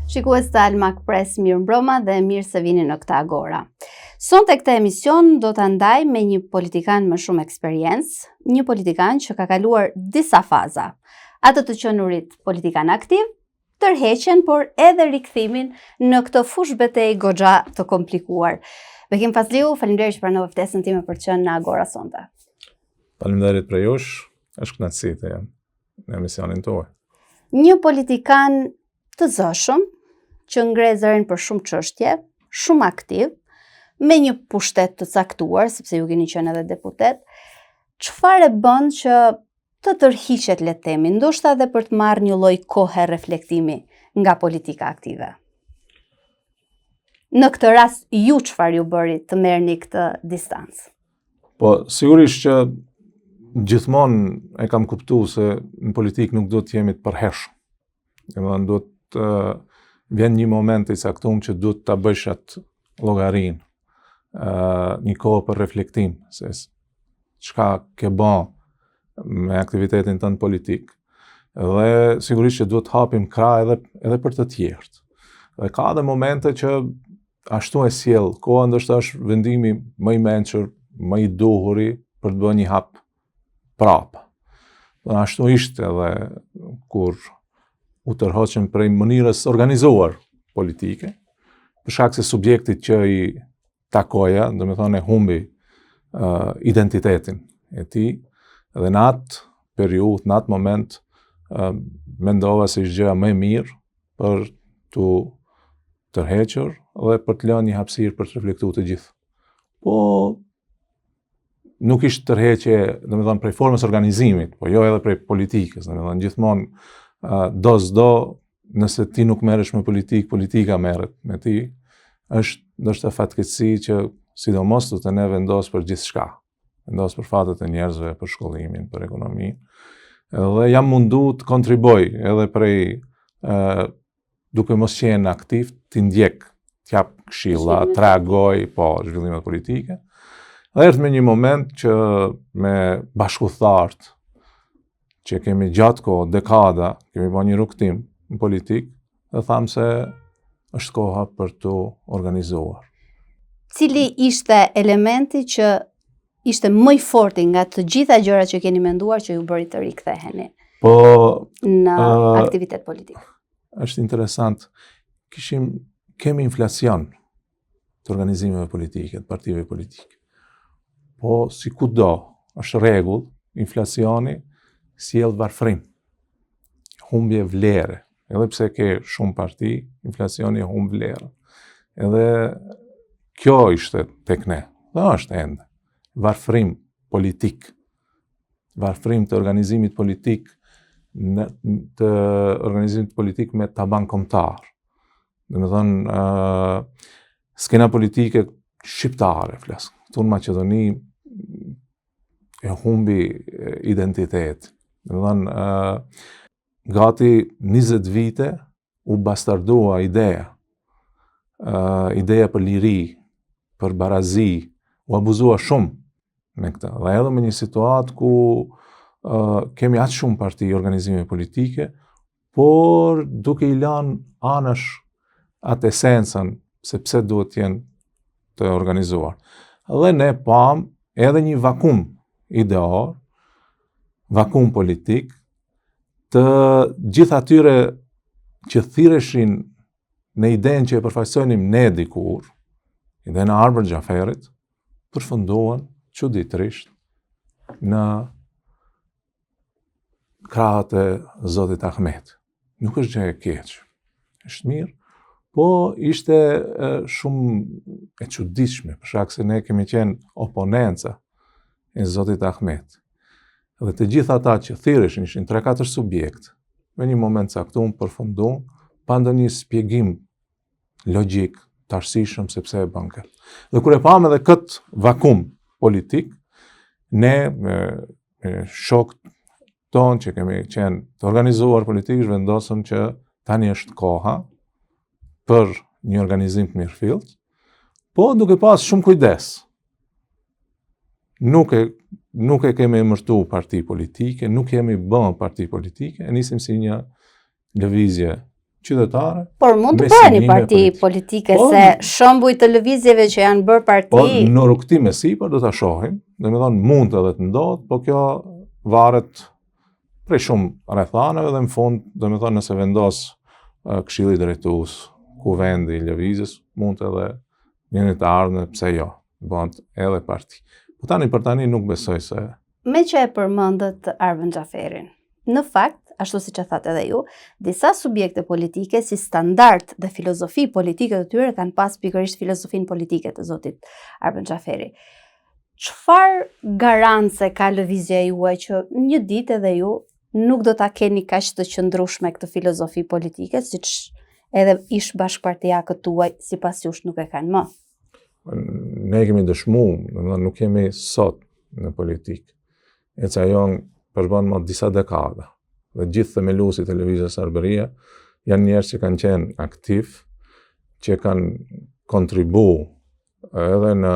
Shikues të Almac Press, mirëmbrëma dhe mirë se vini në këtë Agora. Sonte këtë emision do ta ndaj me një politikan me shumë eksperiencë, një politikan që ka kaluar disa faza. Atë të qenurit politikan aktiv, tërheqjen, por edhe rikthimin në këtë fushëbetejë goxha të komplikuar. Bekim Fazliu, faleminderit që pranove ftesën time për të qenë në Agora sonte. Faleminderit prej jush, është kënaqësi të jem në emisionin tuaj. Një politikan të zëshëm që ngre zërin për shumë çështje, shumë aktiv, me një pushtet të caktuar, sepse ju keni qenë edhe deputet, çfarë e bën që të tërhiqet le të themi, ndoshta edhe për të marrë një lloj kohe reflektimi nga politika aktive. Në këtë rast ju çfarë ju bëri të merrni këtë distancë? Po, sigurisht që gjithmonë e kam kuptu se në politikë nuk duhet të jemi të përhershëm. Domethënë duhet të vjen një moment i caktum që duhet ta bësh atë llogarinë, një kohë për reflektim, se çka ke ba me aktivitetin tënd politik. Dhe sigurisht që duhet të hapim krah edhe, edhe për të tjerët. Dhe ka edhe momente që ashtu e sjell koha, ndoshta është vendimi më i mençur, më i duhuri për të bërë një hap prapa. Dhe ashtu ishte edhe kur u tërhoqëm prej mënyrës organizuar politike, për shkak se subjektit që i takoja, domethënë e humbi uh, identitetin e tij, dhe në atë periudhë, në atë moment, uh, mendova se ishte gjëja më e mirë për t'u tërhequr dhe për të lënë një hapësirë për të reflektuar të gjithë. Po nuk ishte tërheqje, domethënë prej formës organizimit, po jo edhe prej politikës, domethënë gjithmonë uh, do s'do nëse ti nuk merresh me politikë, politika merret me ti, është ndoshta fatkeqësi që sidomos te ne vendos për gjithçka. Vendos për fatet e njerëzve, për shkollimin, për ekonominë. Edhe jam mundu të kontribuoj edhe prej uh, duke mos qenë aktiv, t'i ndjek, të jap këshilla, të reagoj, po, zhvillimet politike. Dhe erdhi me një moment që me bashkudhëtarët, që kemi gjatë kohë, dekada, kemi ba një rrugëtim në politikë, dhe thamë se është koha për t'u organizuar. Cili ishte elementi që ishte më i forti nga të gjitha gjërat që keni menduar që ju bëri të riktheheni? Po në uh, aktivitet politik. Është interesant. Kishim kemi inflacion të organizimeve politike, të partive politike. Po si kudo, është rregull, inflacioni sjell varfrim, humbje vlere. Edhe pse ke shumë parti, inflacioni humb vlerën. Edhe kjo ishte tek ne, dhe është ende. Varfrim politik, varfrim të organizimit politik, në, të organizimit politik me taban kombëtar. Domethënë, uh, skena politike shqiptare, flas, këtu në Maqedoni, e humbi identitet. Domethënë, uh, gati 20 vite u bastardua ideja. Uh, ideja për liri, për barazi, u abuzua shumë me këtë. Dhe edhe me një situatë ku uh, kemi aq shumë parti organizime politike, por duke i lanë anash atë esencën se pse duhet të jenë të organizuar. Dhe ne pamë edhe një vakum ideor, vakum politik, të gjithë atyre që thirreshin në idenë që e përfaqësonim ne dikur, idenë e Arbër Xhaferit, përfunduan çuditërisht në krahët e Zotit Ahmeti. Nuk është gjë e keqe. Është mirë, po ishte shumë e çuditshme, për shkak se ne kemi qenë oponenca e Zotit Ahmeti. Dhe të gjithë ata që thirreshin ishin 3-4 subjekt, në një moment caktum përfunduan pa ndonjë shpjegim logjik, të arsyeshëm se pse e bën këtë. Dhe kur e pamë edhe këtë vakum politik, ne me, me shokët tonë që kemi qenë të organizuar politikisht vendosëm që tani është koha për një organizim të mirëfilltë, po duke pas shumë kujdes. Nuk e nuk e kemi emërtu parti politike, nuk jemi bë parti politike, e nisim si një lëvizje. qytetare. Por mund të bëheni parti politike po, se shembuj të lëvizjeve që janë bërë parti. Po në rrugëtim e sipër do ta shohim, domethënë mund edhe të ndodhë, po kjo varet prej shumë rrethanave dhe në fund, domethënë nëse vendos këshilli drejtues, kuvendi i lëvizjes, mund edhe në një të ardhme, pse jo, bëhet edhe parti. Po tani për tani nuk besoj se Meqë e përmendët Arbën Xhaferin. Në fakt, ashtu siç e thatë edhe ju, disa subjekte politike si standard dhe filozofi politike të tyre kanë pas pikërisht filozofinë politike të zotit Arbën Xhaferi. Çfarë garance ka lëvizja juaj që një ditë edhe ju nuk do ta keni kaq të qëndrueshme këtë filozofi politike, siç edhe ish bashkëpartiakët tuaj sipas jush nuk e kanë më? Ne kemi dëshmu, domethënë nuk jemi sot në politikë. Ecja jonë përbën më disa dekada. Dhe gjithë themeluesit e lëvizjes Arbëria janë njerëz që kanë qenë aktiv, që kanë kontribu edhe në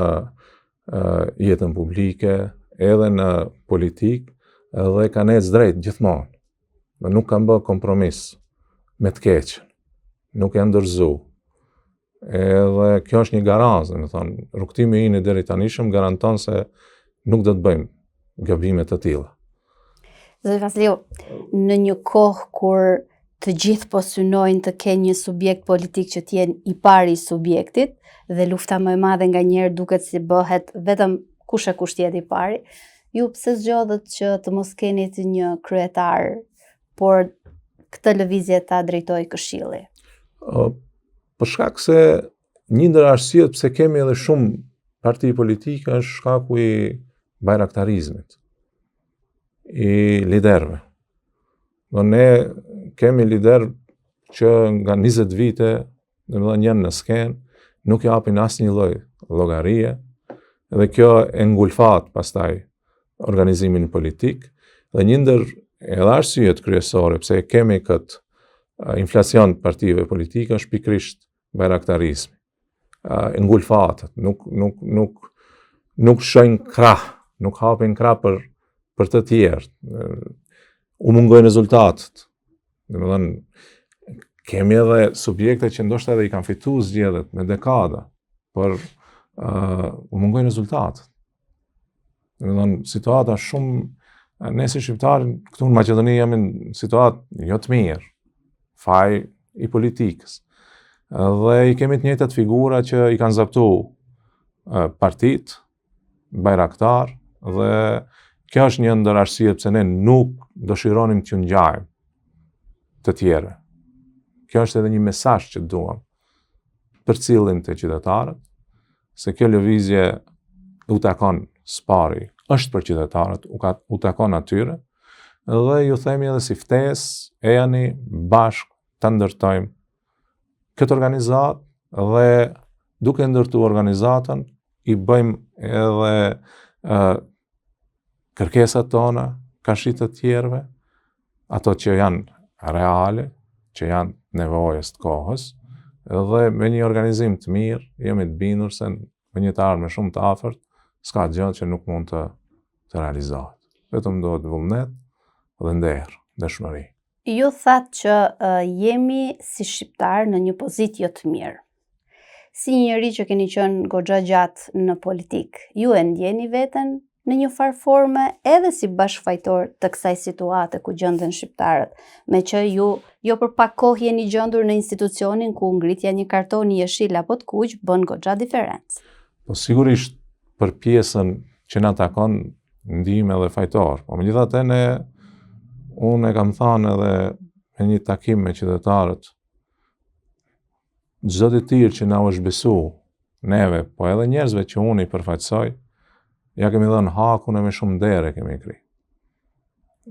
jetën publike, edhe në politikë, edhe kanë ecë drejt gjithmonë. Dhe nuk kanë bë kompromis me të keqen. Nuk janë dorëzu. Edhe kjo është një garancë, domethënë, rrugëtimi ynë i deritanishëm garanton se nuk do të bëjmë gabime të tilla. Zoti Fazliu, në një kohë kur të gjithë po synojnë të kenë një subjekt politik që të jenë i pari i subjektit dhe lufta më e madhe nganjëherë duket si bëhet vetëm kush e kush të jetë i pari, ju pse zgjodhët që të mos keni të një kryetar, por këtë lëvizje ta drejtojë këshilli? Për shkak se një ndër arsyet pse kemi edhe shumë parti politike është shkaku i bajraktarizmit, i liderëve. Dhe ne kemi liderë që nga 20 vite, domethënë janë në skenë, nuk japin asnjë lloj llogarie, dhe kjo e ngulfat pastaj organizimin politik, dhe një ndër edhe arsyet kryesore pse kemi këtë inflacion të partive politike është pikërisht bajraktarizmi. E ngulfatet, nuk, nuk, nuk, nuk lshojnë krah, nuk hapin krah për, për të tjerë. U mungojnë rezultatet. Domethënë, kemi edhe subjekte që ndoshta edhe i kanë fitu zgjedhjet me dekada, por uh, u mungojnë rezultatet. Domethënë, situata shumë, ne si shqiptarë, këtu në Maqedoni jemi në situatë jo të mirë, faj i politikës. Dhe i kemi të njëjtat figura që i kanë zaptu partitë, bajraktarë, dhe kjo është një ndër arsyet pse ne nuk dëshironim t'ju ngjajmë të tjerëve. Kjo është edhe një mesazh që duam përcjellim te qytetarët, se kjo lëvizje u takon s'pari, është për qytetarët, u, ka, u takon atyre, dhe ju themi edhe si ftesë, ejani bashkë ta ndërtojmë këtë organizatë dhe duke ndërtu organizatën, i bëjmë edhe uh, kërkesat tona, karshi të tjerëve, ato që janë reale, që janë nevojës të kohës, dhe me një organizim të mirë, jemi të bindur se në një të ardhme shumë të afërt, s'ka gjë që nuk mund të, të realizohet. Vetëm duhet vullnet dhe nder, ndershmëri. Ju thatë që uh, jemi si shqiptarë në një pozitë jo të mirë. Si një njeri që keni qenë goxha gjatë në politikë, ju e ndjeni veten në një farë forme edhe si bashkëfajtor të kësaj situate ku gjenden shqiptarët, meqë ju jo për pak kohë jeni gjendur në institucionin ku ngritja e një kartoni jeshil apo të kuq bën goxha diferencë. Po sigurisht për pjesën që na takon ndihem edhe fajtor. Po megjithatë ne unë e kam thanë edhe në një takim me qytetarët çdo detyrë që na është besu neve, po edhe njerëzve që unë i përfaqësoj, ja kemi dhënë hakun e me shumë nder e kemi kry.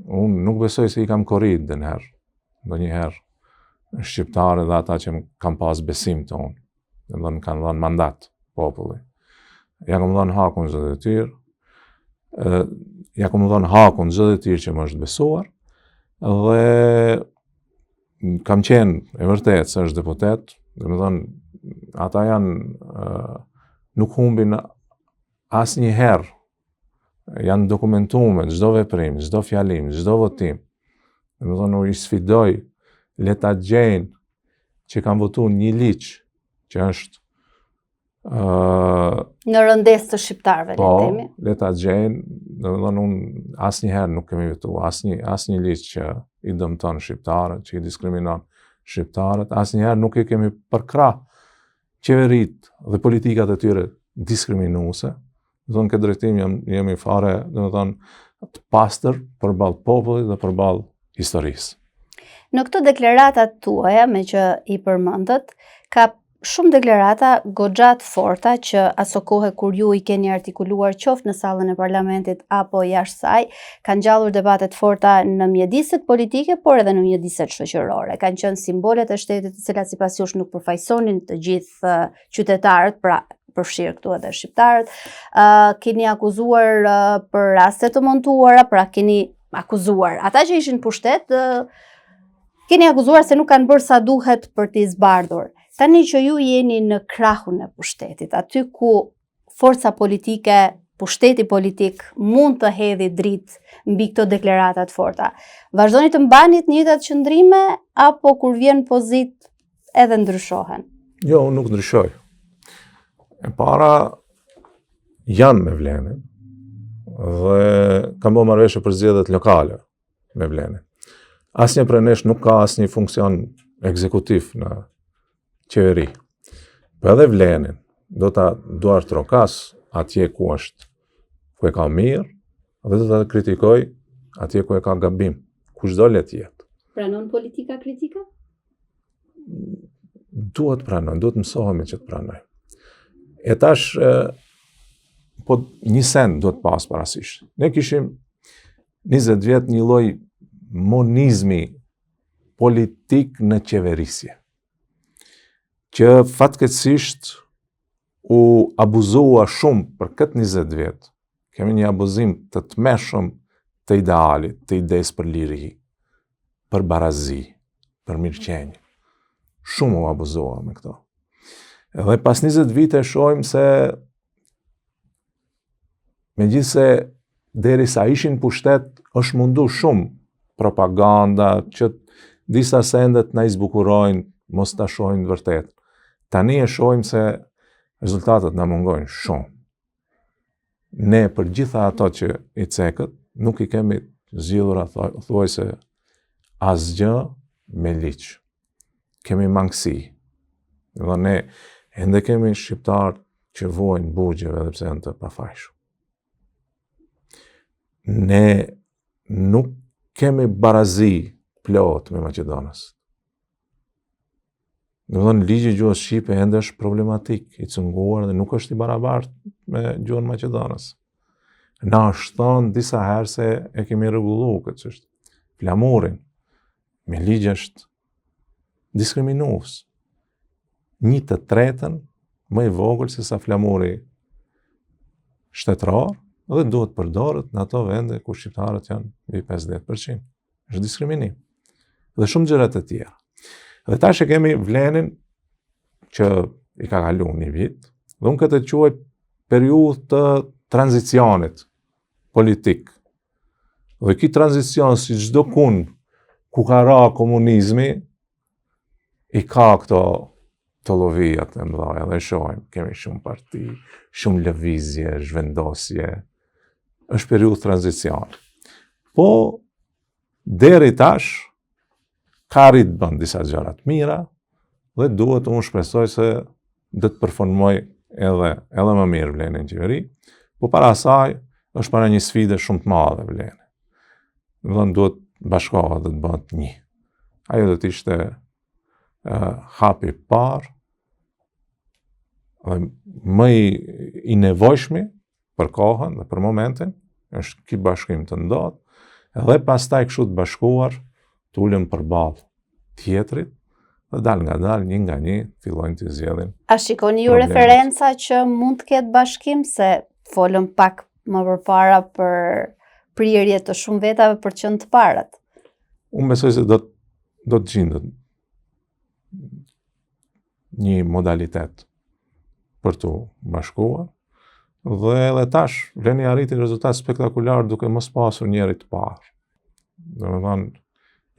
Unë nuk besoj se i kam korit ndonjëherë, ndonjëherë shqiptarët dhe ata që kanë pas besim te unë, dhe më kanë dhënë mandat populli. Ja kam dhënë hakun çdo detyrë, ja kam dhënë hakun çdo detyrë që më është besuar, dhe kam qenë e vërtetë se është deputet, domethënë, ata janë, nuk humbin asnjëherë, janë dokumentume çdo veprim, çdo fjalim, çdo votim, domethënë, unë i sfidoj, le ta gjejnë. që kanë votu një ligj që është uh, në rëndesë të shqiptarëve, po, le të themi. Le ta gjejnë, domethënë unë asnjëherë nuk kemi votu asnjë asnjë ligj që i dëmton shqiptarët, që i diskriminon shqiptarët, asnjëherë nuk i kemi përkrah qeveritë dhe politikat e tyre diskriminuese. Domethënë në këtë drejtim jam, jemi fare, domethënë, të pastër përballë popullit dhe përballë historisë. Në këto deklaratat tuaja, meqë i përmendët, ka shumë deklarata goxha të forta që asokohe kur ju i keni artikuluar qoftë në sallën e parlamentit apo jashtë saj, kanë ngjallur debate të forta në mjediset politike, por edhe në mjediset shoqërore. Kanë qenë simbolet e shtetit të cilat sipas jush nuk përfaqësonin të gjithë qytetarët, pra përfshirë këtu edhe shqiptarët, uh, keni akuzuar uh, për raste të montuara, pra keni akuzuar ata që ishin në pushtet, uh, keni akuzuar se nuk kanë bërë sa duhet për t'i zbardhur. Tani që ju jeni në krahun e pushtetit, aty ku forca politike, pushteti politik mund të hedhi dritë mbi këto deklarata të forta. Vazhdoni të mbani të njëjtat qëndrime apo kur vjen në pozitë edhe ndryshohen? Jo, unë nuk ndryshoj. E para, jam me Vlenin dhe kam bo marrëveshje për zgjedhjet lokale me Vlenin. Asnjë prej nesh nuk ka asnjë funksion ekzekutiv në qeveri. Po edhe Vlenin, do ta duartrokas atje ku është, ku e ka mirë, dhe do ta kritikoj atje ku e ka gabim, kushdo le të jetë. Pranon politika kritika? Duhet pranon, duhet mësohemi që të pranoj. E tash, po një send duhet pas parasysh. Ne kishim 20 vjet një lloj monizmi politik në qeverisje, që fatkeqësisht u abuzua shumë për këtë 20 vjet. Kemi një abuzim të tmerrshëm të idealit, të idesë për liri, për barazi, për mirëqenie. Shumë u abuzua me këto. Edhe pas 20 vite shohim se megjithëse derisa ishin në pushtet, është mundu shumë propaganda që disa sende të na i zbukurojnë, mos ta shohim të vërtetën. Tani e shohim se rezultatet na mungojnë shumë. Ne për gjitha ato që i cekët, nuk i kemi zgjidhura thuajse asgjë me ligj. Kemi mangësi. Dhe ne ende kemi shqiptarë që vuajnë burgjeve edhe pse janë të pafajshëm. Ne nuk kemi barazi plotë me maqedonasit. Domethënë, ligji i gjuhës shqipe ende është problematik, i cunguar dhe nuk është i barabartë me gjuhën maqedonase. Na është thonë disa herë se e kemi rregullu këtë çështje. Flamurin, me ligj është diskriminues. Një të tretën më i vogël se sa flamuri shtetëror dhe duhet përdoret në ato vende ku shqiptarët janë mbi 50%. Është diskriminim. Dhe shumë gjëra të tjera. Dhe tash e kemi Vlenin që i ka kalu një vit, dhe unë këtë e quaj periudhë të tranzicionit politik. Dhe ky tranzicion si çdokund ku ka ra komunizmi, i ka këto tollovijat e mëdha dhe shohim, kemi shumë parti, shumë lëvizje, zhvendosje, është periudhë tranzicion. Po, deri tash, ka arrit të bën disa gjëra të mira, dhe duhet unë shpresoj se do të performoj edhe, edhe më mirë Vleni në qeveri, po para asaj, është para një sfide shumë të madhe Vleni. Domethënë duhet bashkohet dhe të bëhet një. Ajo do të ishte uh, hapi i parë dhe më i, i nevojshmi për kohën dhe për momentin, është ky bashkim të ndodhë, dhe pastaj kështu të bashkuar, të ulen përballë tjetrit, dhe dalëngadalë, një nga një, fillojnë të zgjedhin. A shikoni ju referenca që mund të ketë bashkim, se folëm pak më përpara për prirje të shumë vetave për të qenë të parët? Unë besoj se do, do të gjindet një modalitet për t'u bashkuar, dhe edhe tash, Vleni arriti rezultat spektakular duke mos pasur njeri të parë. Domethënë,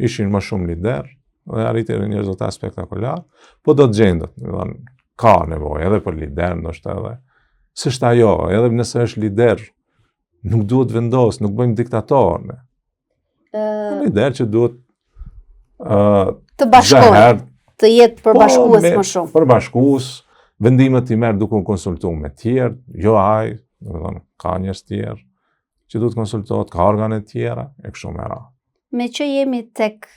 ishin më shumë liderë. Dhe arriti një rezultat spektakolar, po do të gjendet, domethënë, ka nevojë edhe për lider, ndoshta edhe. S'është ajo, edhe nëse është lider, nuk duhet vendos, nuk bëjmë diktator, ne. Uh, lider që duhet uh, të bashkojë, të jetë po, përbashkues më shumë. Përbashkues, vendimet t'i merr duke u konsultuar me tjerë, jo ai, domethënë, ka njerëz tjerë që duhet konsultohet, ka organe tjera, e kështu me radhë. Meqë jemi tek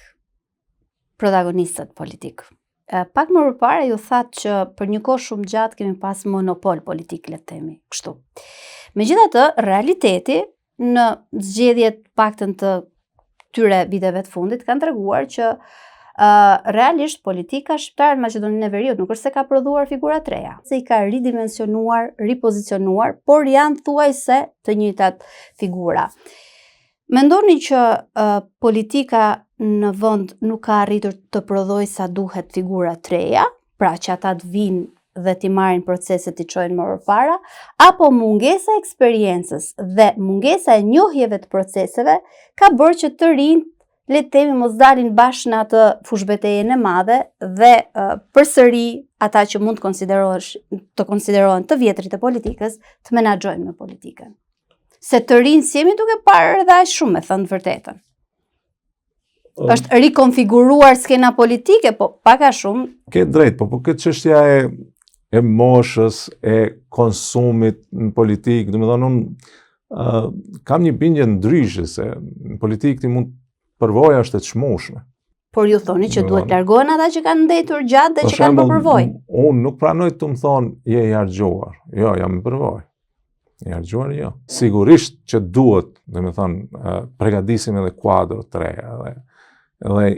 protagonistët politikë. Pak më përpara ju thatë që për një kohë shumë gjatë kemi pas monopol politik, le të themi, kështu. Megjithatë, realiteti në zgjedhjet paktën të këtyre viteve të fundit kanë treguar që uh, realisht politika shqiptare në Maqedoninë e Veriut nuk është se ka prodhuar figura të reja, se i ka ridimensionuar, ripozicionuar, por janë thuajse të njëjtat figura. Mendoni që uh, politika në vend nuk ka arritur të prodhojë sa duhet figura të reja, pra që ata të vijnë dhe t'i marrin proceset t'i çojnë më përpara, apo mungesa e eksperiencës dhe mungesa e njohjeve të proceseve ka bërë që të rinjtë le të themi mos dalin bash në atë fushëbetejën e madhe dhe uh, përsëri ata që mund të konsiderohesh të konsiderohen të vjetrit e politikës të menaxhojnë me politikën. Se të rinj s'jemi duke parë edhe aq shumë, me thënë të vërtetën. Um, është rikonfiguruar skena politike, po pak a shumë. Ke drejt, po po këtë çështja e e moshës, e konsumit në politikë, domethënë unë uh, kam një bindje ndryshe se në politikë ti mund përvoja është e çmueshme. Por ju thoni që duhet largohen ata që kanë ndenjtur gjatë dhe që kanë bërë përvojë. Unë nuk pranoj të më thonë je i harxhuar. Jo, jam me përvojë. I harxhuar jo. Sigurisht që duhet, domethënë, pregadisim edhe kuadro të reja dhe edhe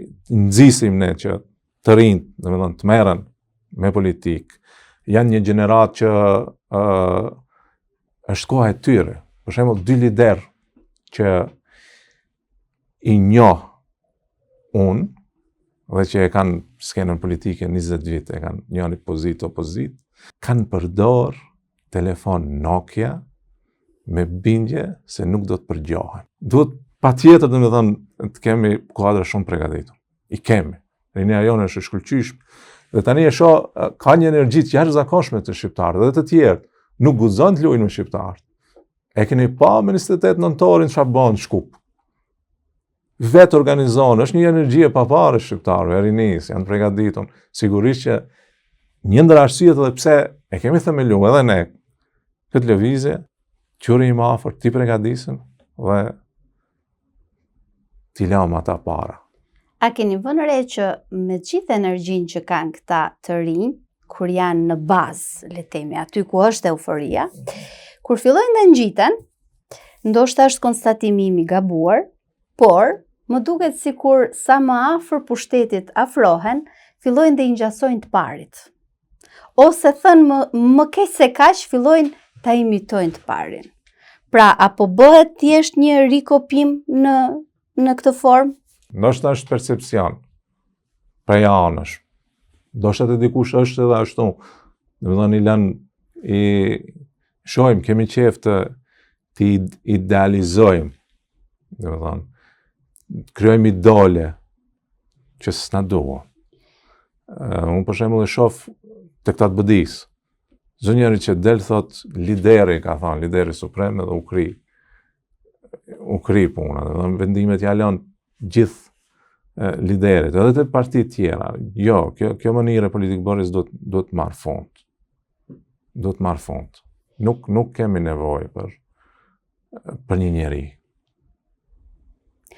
nxisim ne që të rinjtë, domethënë, të merren me politikë. Janë një gjeneratë që uh, është koha e tyre. Për shembull, dy liderë që i njoh unë dhe që e kanë skenën politike 20 vite, e kanë njëri pozitë, opozitë, kanë përdor telefon Nokia me bindje se nuk do të përgjohen. Duhet patjetër, domethënë, të kemi kuadra shumë pregaditur. I kemi. Rinia jonë është e shkëlqyeshme. Dhe tani e shoh, ka një energji të jashtëzakonshme te shqiptarët dhe të tjerë. Nuk guxojnë të luajnë me shqiptarët. E keni pa me 28 nëntorin çfarë bën në Shkup. Vetë organizohen, është një energji e paparë e shqiptarëve, e rinisë, janë pregaditur. Sigurisht që një ndër arsyet edhe pse e kemi themelu edhe ne këtë lëvizje, t'ju rrimë afër, t'i pregadisim dhe t'i lamë ata para. A keni vënë re që me gjithë energjinë që kanë këta të rinj, kur janë në bazë, le të themi, aty ku është euforia, kur fillojnë dhe ngjiten, ndoshta është konstatimi im i gabuar, por më duket sikur sa më afër pushtetit afrohen, fillojnë dhe i ngjasojnë të parit. Ose thënë më, më keq se kaq, fillojnë ta imitojnë të parin. Pra, apo bëhet thjesht një rikopim në, në këtë formë? Ndoshta është percepcion, prej anësh. Ndoshta te dikush është edhe ashtu. Domethënë i lënë, i shohim, kemi qejf të t'i idealizojmë. Domethënë, të krijojmë idole që s'na duhen. Unë për shembull e shoh te këta të BDI-së. Çdo njeri që del thot lideri ka thonë, lideri suprem edhe u kry. U kry puna, dhe vendimet ja lënë gjithë liderit, edhe te partitë tjera. Jo, kjo kjo mënyrë e politikëbërjes duhet duhet të marrë fund. Duhet të marrë fund. Nuk nuk kemi nevojë për për një njeri.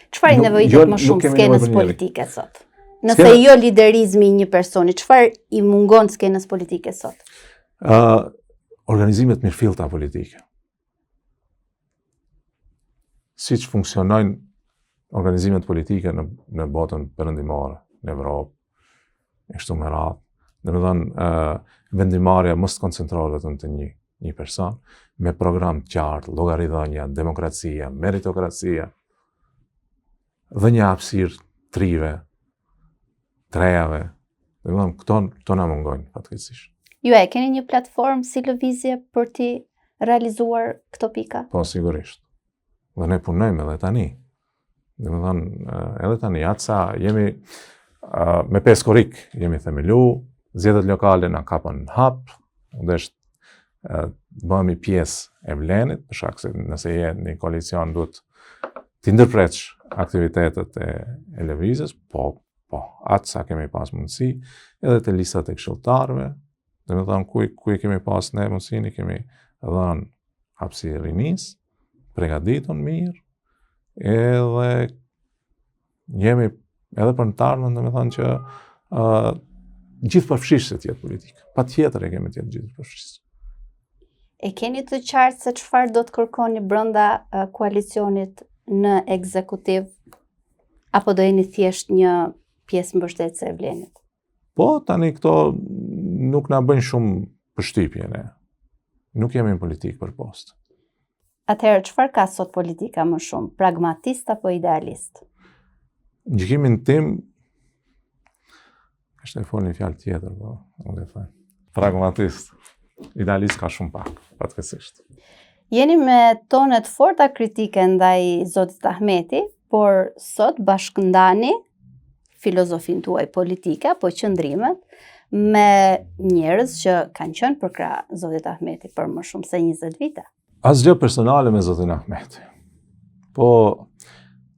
Çfarë i nevojitet jo, më shumë skenës politike sot? Nëse Skena... jo liderizmi i një personi, çfarë i mungon skenës politike sot? Ë uh, organizime të mirëfillta politike. Siç funksionojnë organizimet politike në në botën perëndimore, në Evropë, e kështu me radhë. Domethënë, uh, vendimmarrja mos të koncentrohet vetëm te një, një person, me program të qartë, llogaridhënia, demokracia, meritokracia, dhe një hapësirë të rinjve, të rejave, domethënë, këto, këto na mungojnë, fatkeqësisht. Ju e keni një platformë si lëvizje për t'i realizuar këto pika? Po, sigurisht. Dhe ne punojmë edhe tani. Domethënë, edhe tani, atë sa jemi... Uh, me 5 korrik jemi themelu, zgjedhjet lokale na kapën në hap, u desht uh, bëhemi pjesë e Vlenit, për shkak se nëse je në një koalicion duhet t'i ndërpresh aktivitetet e, e lëvizjes, po, po, atë sa kemi pas mundësi, edhe te listat e këshilltarëve, domethënë, ku, ku e kemi pas ne mundësinë, i kemi dhënë hapësirë rinisë, pregaditun mirë, edhe jemi edhe për në të ardhmen, domethënë që uh, gjithëpërfshirëse të jetë politika. Patjetër e kemi të jetë gjithëpërfshirëse. E keni të qartë se çfarë do të kërkoni brenda uh, koalicionit në ekzekutiv apo do jeni thjesht një pjesë mbështetëse e Vlenit? Po, tani këto nuk na bëjnë shumë përshtypje ne. Nuk jemi në politikë për post. Atëherë, çfarë ka sot politika më shumë, pragmatist apo idealist? Në gjykimin tim, është e fol një fjalë tjetër, po, nuk e them. Pragmatist. Idealist ka shumë pak, fatkeqësisht. Jeni me tone të forta kritike ndaj zotit Ahmeti, por sot bashkëndani filozofinë tuaj politike apo qëndrimet me njerëz që kanë qenë përkrah zotit Ahmeti për më shumë se 20 vite. Asgjë personale me zotin Ahmeti. Po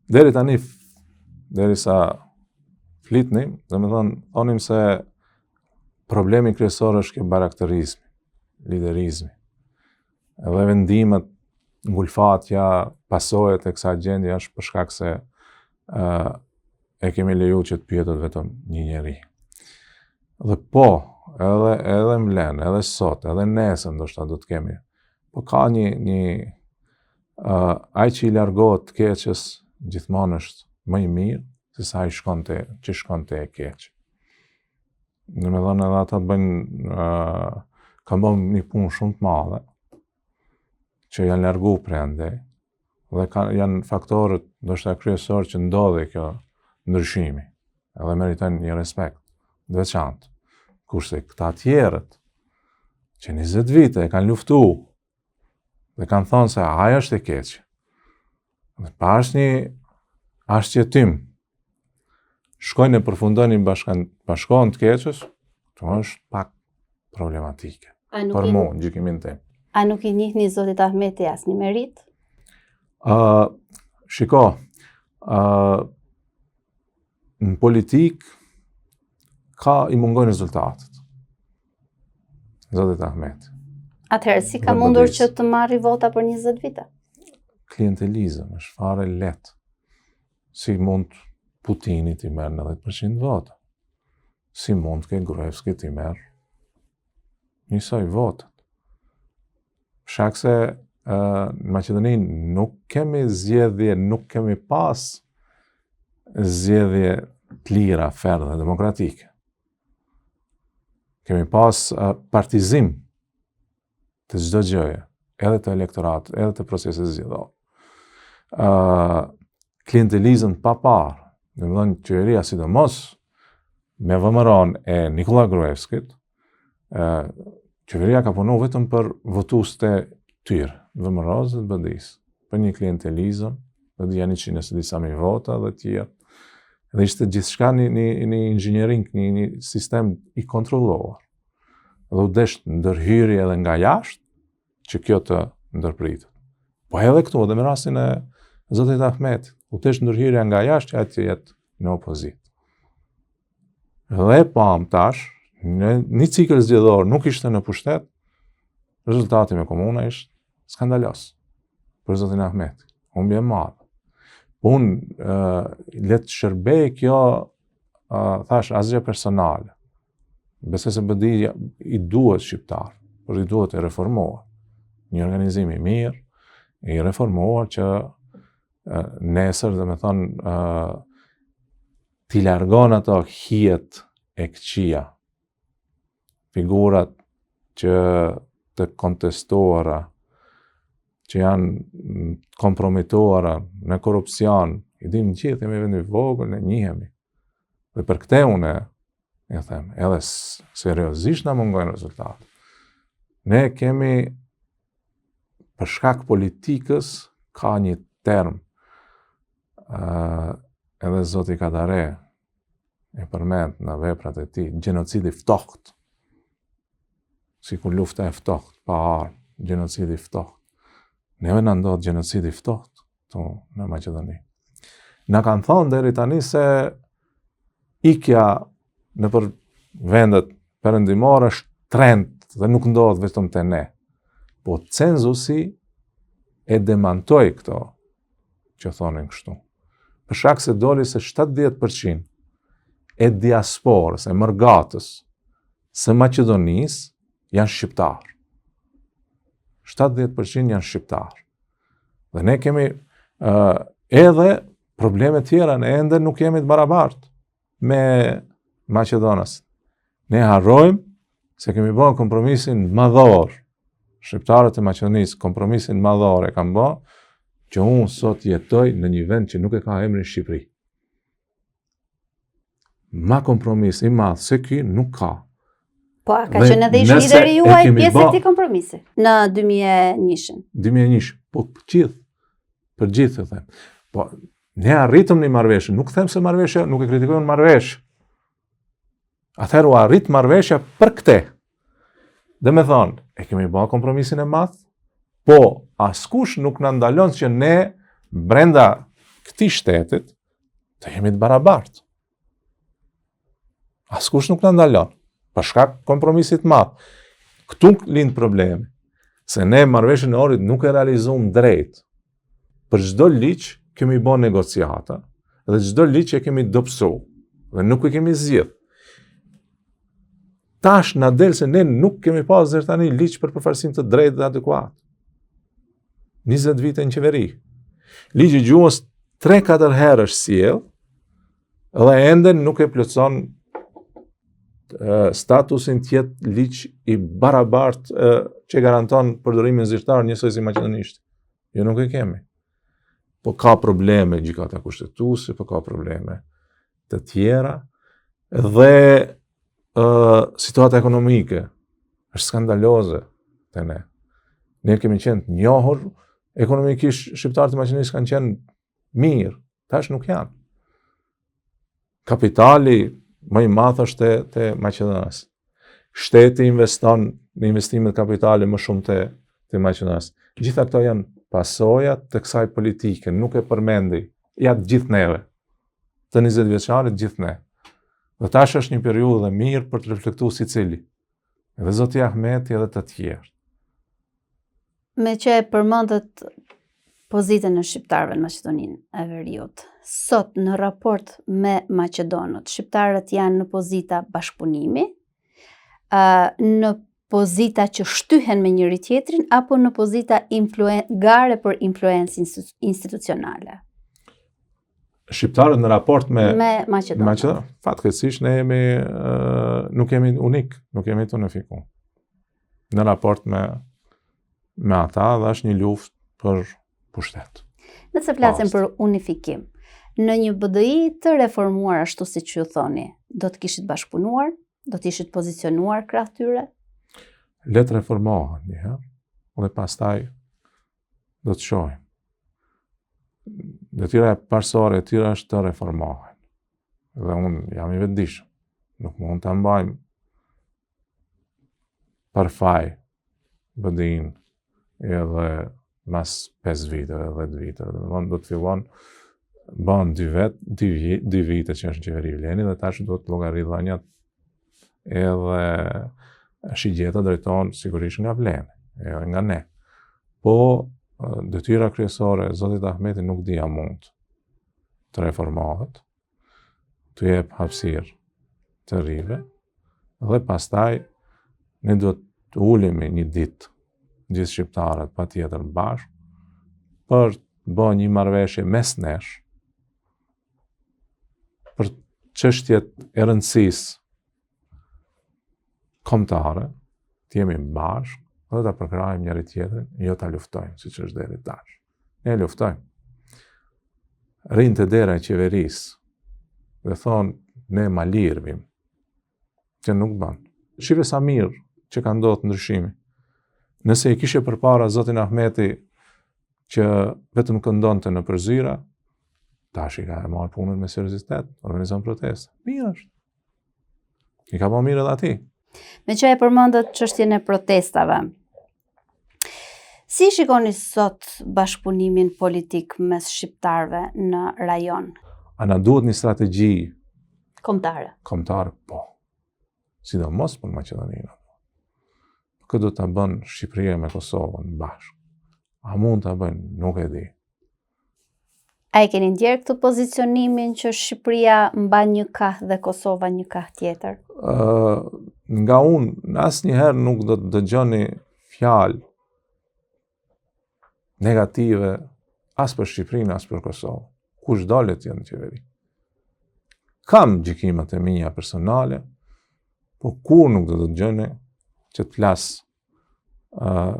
deri tani derisa flitnim, domethënë thonim se problemi kryesor është kjo bajraktarizmi, liderizmi. Edhe vendimet, ngulfatja, pasojat e kësaj gjendje është për shkak se uh, e kemi leju që të pyetet vetëm një njeri. Dhe po, edhe, edhe në Vlen, edhe sot, edhe nesër ndoshta do të kemi. Po ka një, një uh, ai që i largohet të keqes, gjithmonë është më i mirë, se sa ai shkon te, që shkon te e keqja. Domethënë edhe ata bëjnë, uh, kanë bërë një punë shumë të madhe, që janë largu prej andej, dhe ka, janë faktorët ndoshta kryesor që ndodhi kjo ndryshimi, edhe meritojnë një respekt të veçantë. Kurse këta tjerët, që 20 vite e kanë luftu, dhe kanë thonë se ajo është e keqe, dhe pa asnjë arsyetim, shkojnë e përfundojnë i bashkan, bashkohen të keqes, kjo është pak problematike. Për mu, në gjykimin tim. A nuk i njihni zotit Ahmeti asnjë meritë? Uh, shiko, uh, në politikë ka i mungojnë rezultatet. Zotit Ahmeti. Atëherë, si ka mundur që të marri vota për 20 vite? Klientelizëm, është fare lehtë. Si mund Putini t'i merr 90% vota? Si mund ke Gruevski t'i merr njësoj votat? Shkak se në Maqedoni nuk kemi zgjedhje, nuk kemi pas zgjedhje të lira, fer dhe demokratike. Kemi pas partizim të çdo gjëje, edhe të elektoratit, edhe të procesit zgjedhor. Ë uh, klientelizëm pa parë, domethënë qeveria sidomos me VMRO-n e Nikola Gruevskit, ë uh, qeveria ka punu vetëm për votuesit e tyre, VMRO-s dhe të BDI-së, për një klientelizëm, dhe janë 100 e disa mijë vota dhe tjerë. Dhe ishte gjithçka një, një, një inxhiniering, një, një sistem i kontrolluar. Dhe u desht ndërhyrje edhe nga jashtë, që kjo të ndërpritet. Po edhe këtu, edhe me rastin e zotit Ahmeti, u desht ndërhyrja nga jashtë që ai të jetë në opozitë. Dhe pamë tash, në një cikël zgjedhor nuk ishte në pushtet, rezultati me komuna ishte skandaloz për zotin Ahmeti, humbje e madhe. Po unë, uh, le të shërbej kjo, uh, thash, asgjë personale. Besoj se BDI i duhet shqiptar, por i duhet e reformuar. Një organizim i mirë, i reformuar që nesër, domethënë, t'i largon ato hijet e këqija, figurat që të kontestuara, që janë kompromituara në korrupsion, i dim gjithë, jemi vend i vogël, ne njihemi. Dhe për këtë unë e them, edhe seriozisht na mungojnë rezultatet. Ne kemi për shkak politikës ka një term uh, edhe zoti Kadare. E përmend në veprat e tij, gjenocidi i ftohtë. Sikur lufta e ftohtë, pa armë, gjenocidi i ftohtë. Neve na ndodh gjenocidi i ftohtë këtu në Maqedoni. Na kanë thonë deri tani se ikja nëpër vendet perëndimore është trend dhe nuk ndodh vetëm te ne. Po cenzusi e demantoi këto që thonin kështu. Për shkak se doli se 70% e diasporës, e mërgatës së Maqedonisë janë shqiptarë. 70% janë shqiptarë. Dhe ne kemi uh, edhe probleme tjera, ne ende nuk jemi të barabartë me maqedonas. Ne harrojmë se kemi bërë kompromisin madhor. Shqiptarët e Maqedonisë kompromisin madhor e kanë bërë që unë sot jetoj në një vend që nuk e ka emrin Shqipëri. Ma kompromis i madh se ky nuk ka. Po, a ka qenë edhe ish lideri juaj pjesë e këtij kompromisi në 2001-shin? 2001, po për gjithë, për gjithë e them. Po, ne arritëm një marrëveshje, nuk them se marrëveshja, nuk e kritikoj unë marrëveshje. Atëherë u arrit marrëveshja për këte. Domethonë, e kemi ba kompromisin e madh, po askush nuk na ndalon që ne brenda këtij shtetit të jemi të barabartë. Askush nuk na ndalon, për shkak kompromisit të madh. Këtu lind problemi, se ne marrëveshjen e Ohrit nuk e realizum drejt. Për çdo ligj kemi bo negociata dhe çdo ligj e kemi dobësu dhe nuk e kemi zgjidh. Tash na del se ne nuk kemi pas deri tani ligj për përfaqësim të drejtë dhe adekuat. 20 vite në qeveri. Ligji i gjuhës 3-4 herë është sjell dhe ende nuk e plotëson statusin të jetë ligj i barabartë që garanton përdorimin zyrtar njësoj si maqedonisht. Jo nuk e kemi. Po ka probleme gjykata kushtetuese, po ka probleme të tjera dhe uh, situata ekonomike është skandaloze te ne. Ne kemi qenë të njohur ekonomikisht shqiptarët e Maqedonisë kanë qenë mirë, tash nuk janë. Kapitali më i madh është te, te maqedonasit. Shteti investon në investimet kapitale më shumë te, te maqedonasit. Gjitha këto janë pasoja të kësaj politike, nuk e përmendi, ja të gjithë neve, të 20 vjeçarit gjithë ne. Dhe tash është një periudhë e mirë për të reflektu secili. Edhe zoti Ahmeti edhe të tjerë. Meqë e përmendët pozitën e shqiptarëve në Maqedoninë e Veriut. Sot në raport me maqedonët, shqiptarët janë në pozita bashkëpunimi, në pozita që shtyhen me njëri tjetrin apo në pozita influen gare për influencë institucionale. Shqiptarët në raport me me Maqedoninë. Maqedoninë, fatkeqësisht ne jemi nuk jemi unik, nuk jemi të unifikuar. Në raport me me ata dhe është një luftë për pushtet. Nëse flasim për unifikim, në një BDI të reformuar ashtu siç ju thoni, do të kishit bashkëpunuar, do të ishit pozicionuar krah tyre? Le të reformohen një herë dhe pastaj do të shohim. Detyra e parësore e tyre është të reformohen. Dhe unë jam i vetëdijshëm. Nuk mund ta mbajmë për faj BDI-në edhe mas 5 viteve, 10 viteve, domethënë do të fillon bën dy vet, dy, dy vite që është në qeveri Vleni dhe tash duhet llogaridhënia edhe shigjeta drejton sigurisht nga Vleni, edhe nga ne. Po detyra kryesore e zotit Ahmeti nuk di a mund të reformohet, t'u jep hapësirë të rinjve, dhe pastaj ne duhet të ulemi një ditë, gjithë shqiptarët patjetër bashkë, për të bë një marrëveshje mes nesh, për çështjet e rëndësisë kombëtare, të jemi bashkë dhe ta përkrahim njëri tjetrin, jo ta luftojmë siç është deri tash. Ne luftojmë. Rrinë te dera e qeverisë dhe thonë ne ma lirë vim, që nuk ban. Shife sa mirë që ka ndodhë ndryshimi. Nëse e kishe përpara Zotin Ahmeti që vetëm këndonte nëpër zyra, Tash i ka e marrë punën me seriozitet, organizon protesta. Mirë është. I ka bo mirë edhe atij. Meqë e përmendët çështjen e protestave, si shikoni sot bashkëpunimin politik mes shqiptarëve në rajon? A na duhet një strategji kombëtare? Kombëtare, po. Sidomos për Maqedoninë. Këtë do ta bën Shqipëria me Kosovën bashkë. A mund ta bëjnë? Nuk e di. A e keni ndjerë këtë pozicionimin që Shqipëria mban një kah dhe Kosova një kah tjetër? Uh, nga unë, asnjëherë nuk do të dëgjoni fjalë negative as për Shqipërinë, as për Kosovën. Kushdo le të jetë në qeveri. Kam gjykimet e mia personale, po kurrë nuk do të dëgjoni që të flas uh,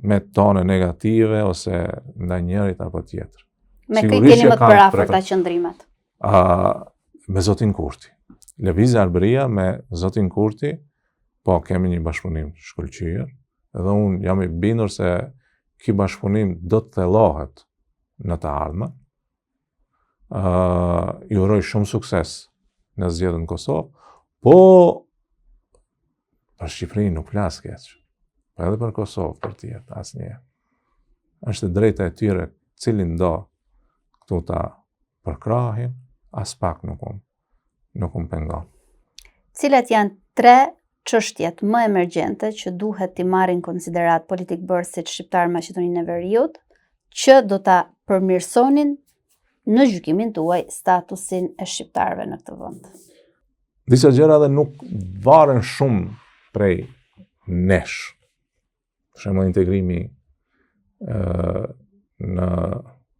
me tone negative ose ndaj njërit apo tjetrit. Me kë keni më të përafërta qëndrimet? Uh, me Zotin Kurti. Lëvizja Arbëria me Zotin Kurti, po kemi një bashkëpunim të shkëlqyer, edhe unë jam i bindur se ky bashkëpunim do të thellohet në të ardhmen. Uh, i uroj shumë sukses në zgjedhjet në Kosovë, po për Shqipërinë nuk flas keq, po edhe për Kosovë, për tjerët, asnjëherë. Është e drejta e tyre cilin do këtu ta përkrahin, aspak nuk um, nuk um pengon. Cilat janë tre çështjet më emergjente që duhet t'i marrin konsideratë politikëbërësit shqiptarë në Maqedoninë e Veriut, që do ta përmirësonin në gjykimin tuaj statusin e shqiptarëve në këtë vend? Disa gjëra edhe nuk varen shumë prej nesh. Për shembull integrimi ë në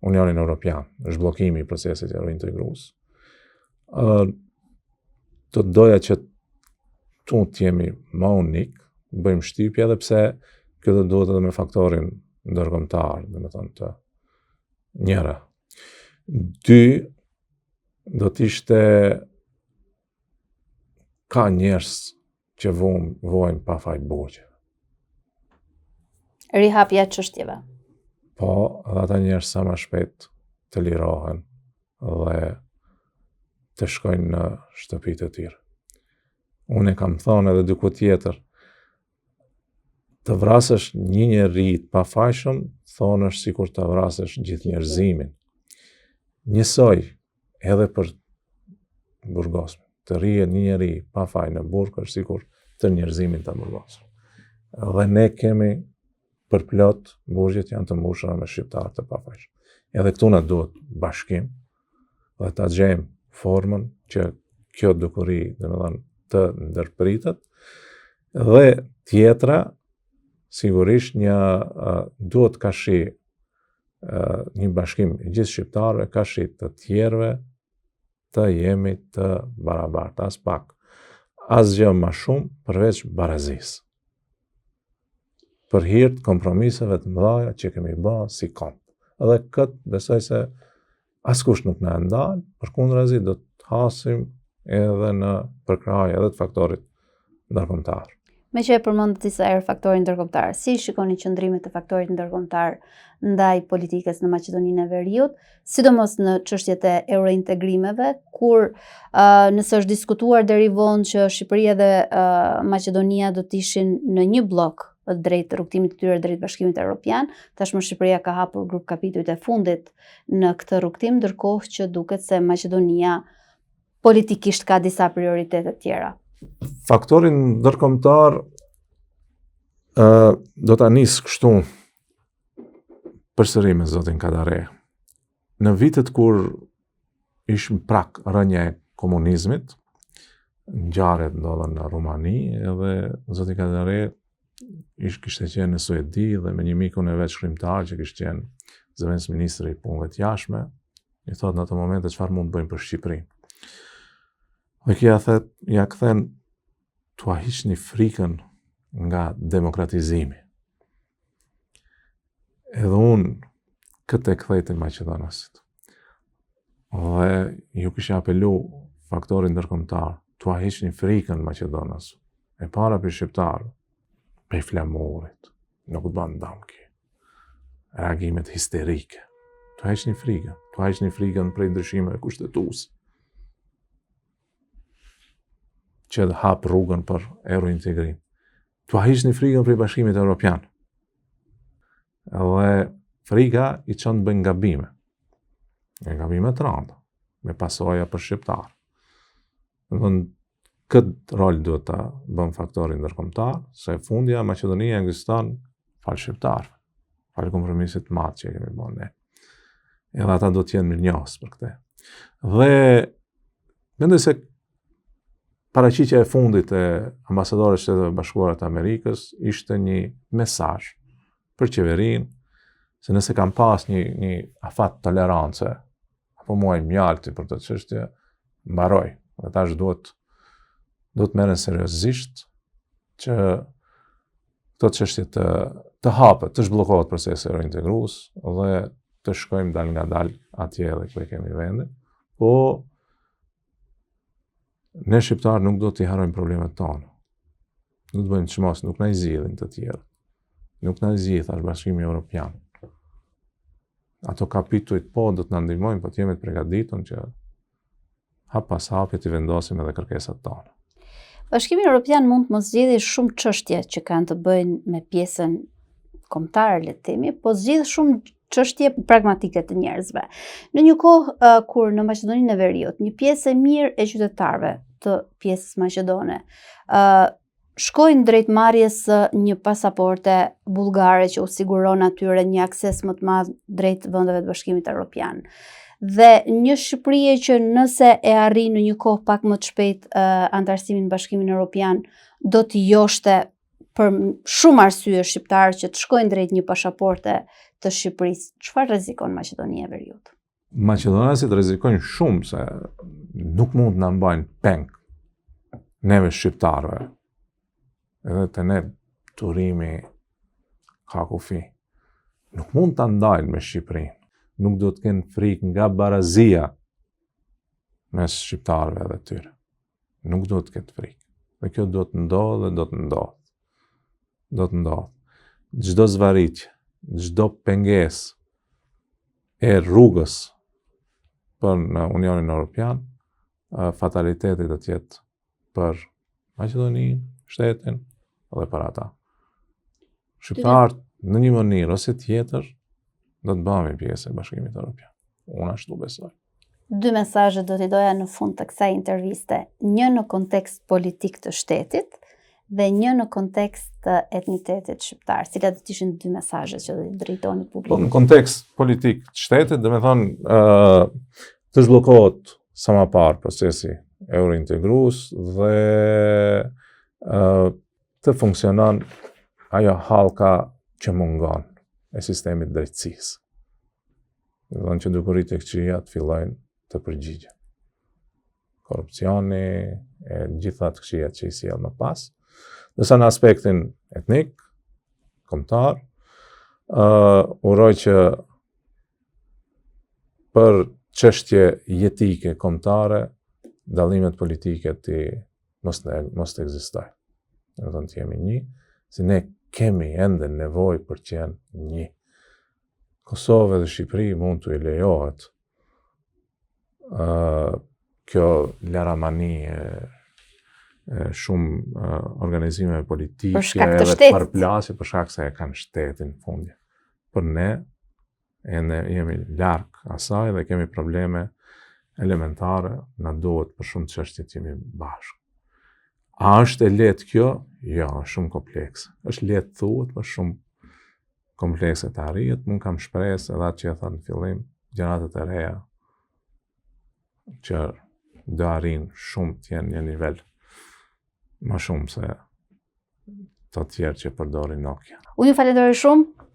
Unionin Evropian, zhbllokimi i procesit eurointegrues. Ë do të doja që tu të jemi më unik, bëjmë shtypje edhe pse kjo do duhet edhe me faktorin ndërkombëtar, domethënë të njëra. Dy, do të ishte ka njerëz që vuajnë, vuajnë pa faj burgje. Rihapja e çështjeve. Po, dhe ata njerëz sa më shpejt të lirohen dhe të shkojnë në shtëpitë e tyre. Unë e kam thonë edhe diku tjetër, të vrasësh një njeri të pafajshëm, thonë është sikur të vrasësh gjithë njerëzimin. Njësoj, edhe për burgosme. Të rrijë një njeri pa faj në burg është sikur tërë njerëzimin ta burgosësh. Dhe ne kemi përplot burgjet janë të mbushura me shqiptarë të pafajshëm. Edhe këtu na duhet bashkim dhe ta gjejmë formën që kjo dukuri, domethënë, të ndërpritet. Dhe tjetra, sigurisht një duhet karshi një bashkim i gjithë shqiptarëve, karshi të tjerëve, të jemi të barabartë, aspak. Asgjë ma shumë përveç barazisë. Për hir të kompromiseve të mëdha që kemi ba si komb. Edhe këtë besoj se askush nuk na e ndal, përkundrazi do të hasim edhe në përkrahje edhe të faktorit ndërkombëtar. Meqë e përmendët disa herë faktorin ndërkombëtar, si i shikoni qëndrimet e faktorit ndërkombëtar ndaj politikës në Maqedoninë e Veriut, sidomos në çështjet e eurointegrimeve, kur uh, nëse është diskutuar deri vonë që Shqipëria dhe uh, Maqedonia do të ishin në një bllok drejt rrugëtimit të tyre drejt Bashkimit Evropian, tashmë Shqipëria ka hapur grup kapitujt e fundit në këtë rrugëtim, ndërkohë që duket se Maqedonia politikisht ka disa prioritete të tjera. Faktorin ndërkombëtar ë do ta nis kështu përsëri me zotin Kadare. Në vitet kur ish në prag rënia e komunizmit, ngjarjet ndodhën në Rumani edhe zoti Kadare ish kishte qenë në Suedi dhe me një mikun e vet shkrimtar që kishte qenë zëvendësministri i punëve të jashtme, i thotë në ato momente çfarë mund të bëjmë për Shqipërinë. Dhe ky ia thet, ia kthen t'ua hiqni frikën nga demokratizimi. Edhe unë këtë e kthej te maqedonasit. Dhe ju kisha apelu faktorit ndërkombëtar, t'ua hiqni frikën maqedonas. E para për shqiptarë, prej flamurit, nuk të ban dam ky. Reagimet histerike. T'ua hiqni frigën, t'ua hiqni frigën prej ndryshimeve kushtetuese. Që të hap rrugën për eurointegrim. T'ua hiqni frigën prej Bashkimit Evropian. Dhe friga i çon të bëjnë gabime. E gabime të randa, me pasoja për shqiptarë. Domethënë, këtë rol duhet ta bën faktori ndërkombëtar, se fundja Maqedonia ekziston falë shqiptarëve, falë kompromisit të madh që e kemi bërë ne. Edhe ata do të jenë mirënjohës për këtë. Dhe mendoj se paraqitja e fundit e ambasadores së Shteteve të Bashkuara të Amerikës ishte një mesazh për qeverinë se nëse kanë pas një një afat tolerance apo muaj mjalti për këtë çështje, mbaroi. Dhe tash duhet duhet merren seriozisht që këto çështje të të hapet, të zhbllokohet procesi eurointegrues dhe të shkojmë dalëngadalë atje edhe ku e kemi vendin. Po ne shqiptarët nuk do t'i harrojmë problemet tona. Do të bëjmë çmos, nuk na i zgjidhin të tjerë. Nuk na i zgjidh as Bashkimi Evropian. Ato kapitujt po do të na ndihmojnë, po të jemi të përgatitur që hap pas hapi t'i vendosim edhe kërkesat tona. Bashkimi Evropian mund të mos zgjidhë shumë çështje që kanë të bëjnë me pjesën kombëtare, le të themi, po zgjidh shumë çështje pragmatike të njerëzve. Në një kohë uh, kur në Maqedoninë e Veriut, një pjesë e mirë e qytetarëve të pjesës maqedone, uh, shkojnë drejt marrjes së një pasaporte bullgare që u siguron atyre një akses më të madh drejt vendeve të Bashkimit Evropian. Dhe një Shqipërie që nëse e arrin në një kohë pak më të shpejtë uh, anëtarësimin në Bashkimin Evropian, do t'i joshte për shumë arsye shqiptarë që të shkojnë drejt një pasaporte të Shqipërisë. Çfarë rrezikon Maqedonia e Veriut? Maqedonasit rrezikojnë shumë se nuk mund të na mbajnë peng neve shqiptarëve. Edhe te ne durimi ka kufi. Nuk mund ta ndajnë me Shqipërinë. Nuk do të kenë frikë nga barazia mes shqiptarëve dhe tyre. Nuk duhet të ketë frikë. Dhe kjo duhet të ndodhë dhe do të ndodhë. Do të ndodhë. Çdo zvarritje, çdo pengesë e rrugës për në Unionin Europian, fataliteti do të jetë për Maqedoninë, shtetin dhe për ata. Shqiptarët në një mënyrë ose tjetër do të bëhemi pjesë e Bashkimit Evropian. Unë ashtu besoj. Dy mesazhe do t'i doja në fund të kësaj interviste, një në kontekst politik të shtetit dhe një në kontekst të etnitetit shqiptar. Cilat do të ishin dy mesazhe që do t'i drejtonit publikut? Po në kontekst politik të shtetit, domethënë, ë të zhbllokohet sa më parë procesi eurointegrues dhe ë të funksionon ajo hallka që mungon e sistemit drejtësisë. Domethënë që dukuritë e këqija të fillojnë të përgjigjen. Korrupsioni e gjitha të këqijat që i sjell më pas. Ndërsa në aspektin etnik, kombëtar, uh, uroj që për çështje jetike kombëtare, dallimet politike të mos të mos të ekzistojnë. Domethënë të jemi një, se ne kemi ende nevojë për të qenë një. Kosovë dhe Shqipëri mund t'u lejohet uh, kjo laramani e, e shumë uh, organizimeve politike për shkak të shtetit. Përplasje për shkak se e kanë shtetin fundja. Për ne, ende jemi larg asaj dhe kemi probleme elementare, na duhet për shumë çështje të jemi bashkë. A është e lehtë kjo? Jo, është shumë komplekse. Është lehtë thuhet, por shumë komplekse të arrihet, unë kam shpresë edhe atë që e thashë në fillim, gjeneratat e reja që do arrijnë shumë të jenë një nivel më shumë se të tjerë që përdorin Nokia. Unë ju falenderoj shumë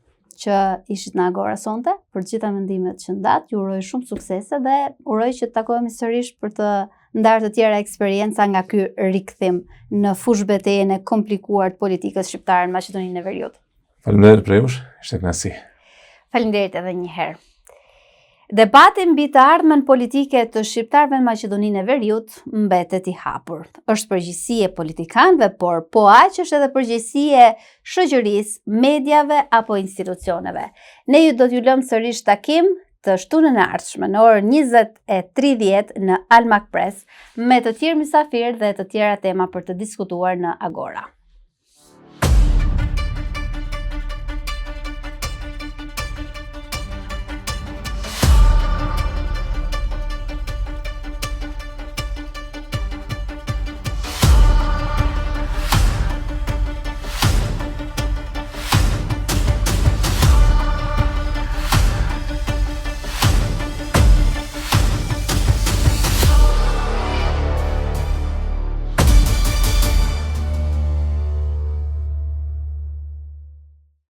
që ishit në Agora sonte, për të gjitha mendimet që ndatë, ju uroj shumë suksese dhe uroj që të takohemi sërish për të ndarë të tjera eksperienca nga ky rikthim në fushëbetejën e komplikuar të politikës shqiptare në Maqedoninë e Veriut. Faleminderit prej jush, ishte kënaqësi. Faleminderit edhe një herë. Debati mbi të ardhmen politike të shqiptarëve në Maqedoninë e Veriut mbetet i hapur. Është përgjegjësi e politikanëve, por po aq është edhe përgjegjësi e shoqërisë, mediave apo institucioneve. Ne ju do t'ju lëmë sërish takim. të shtunën e ardhshme në orën 20:30 në Almac Press me të tjerë mysafirë dhe të tjera tema për të diskutuar në Agora.